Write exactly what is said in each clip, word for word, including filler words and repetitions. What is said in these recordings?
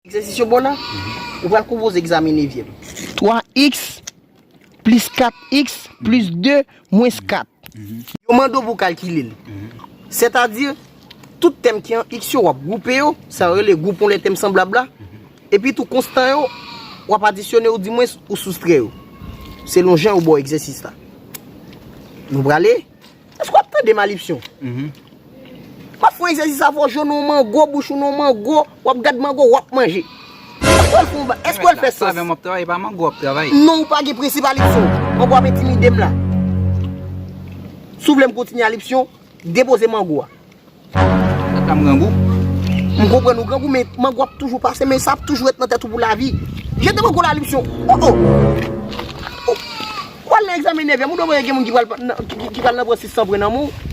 Egzèsis yo ba w la, ou pral konpoze egzamen nevyèm. Twa x plis kat x plis de mwens kat. Yo mande w pou w kalkile l. Sètadi, tout tèm ki an x yo, w ap gwoupe yo, sa yo rele gwoup yon lè tèm sanblab la. Epi tou konstan yo, w ap adisyone yo, dimwens, ou soustrè yo. Selon jan yo ba w egzèsis la. Nou prale? Èske w ap tande m, Alipsyon? M ap fè yon egzèsis avè w, je w nan yon mango, bouch ou nan yon mango, w ap gad mango, w ap manje. Èske w al fè yon ba-, èske w al fè sans? Avè m w ap travay, pa mango w ap travay. Non, ou pa gen prensip, Alipsyon. Mango ap entimide m la. Si w vle m kontinye, Alipsyon, depoze mango a. Sa ka m grangou? M konprann ou grangou, men mango ap toujou pase, men sa ap toujou ret nan tèt ou pou lavi. Jete mango la, Alipsyon. Oh, oh. Ou al nan egzamen nevyèm, ou dwe gen moun ki pral, ki, ki, ki pral nan pran sis san pwen nan men w.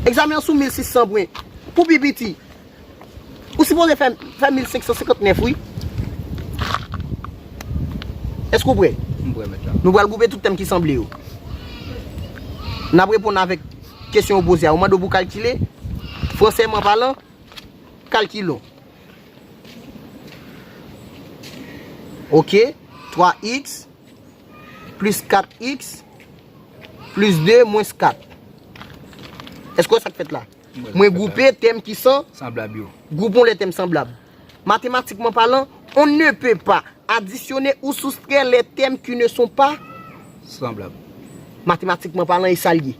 Egzamen an sou mil sis san pwen. Pou pi piti, ou sipoze fè, fè mil senk san senkant nèf, wi. Èske w prè? M prè, mèt la. Nou pral gwoupe tout tèm ki sanble yo. N ap reponn avèk kesyon yo poze a. Ou mande w pou w kalkile. Fransèman palan, kalkilon. Ok, twa x plis kat x plis de mwens kat. Èske w wè sa k fèt la? Mwen gwoupe tèm ki san, sanblab yo. Gwoup yon lè tèm sanblab. Mathématiquement parlant, on ne peut pas additionner ou soustraire les termes qui ne sont pas semblables. Mathématiquement parlant, e sa l ye.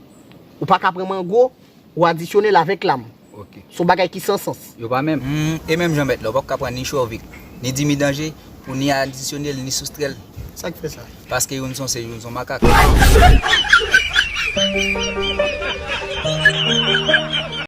Ou pa ka pran mango, ou adisyone l avèk lam. Ok. Se yon bagay ki san sans. Yo pa menm. Hmm, e menm jan mèt la, ou pa ka pran ni Chovik, ni Dimi Danje pou ni adisyone l, ni soustrè l. Sa k fè sa? Paske youn se yon sinj, youn se yon makak.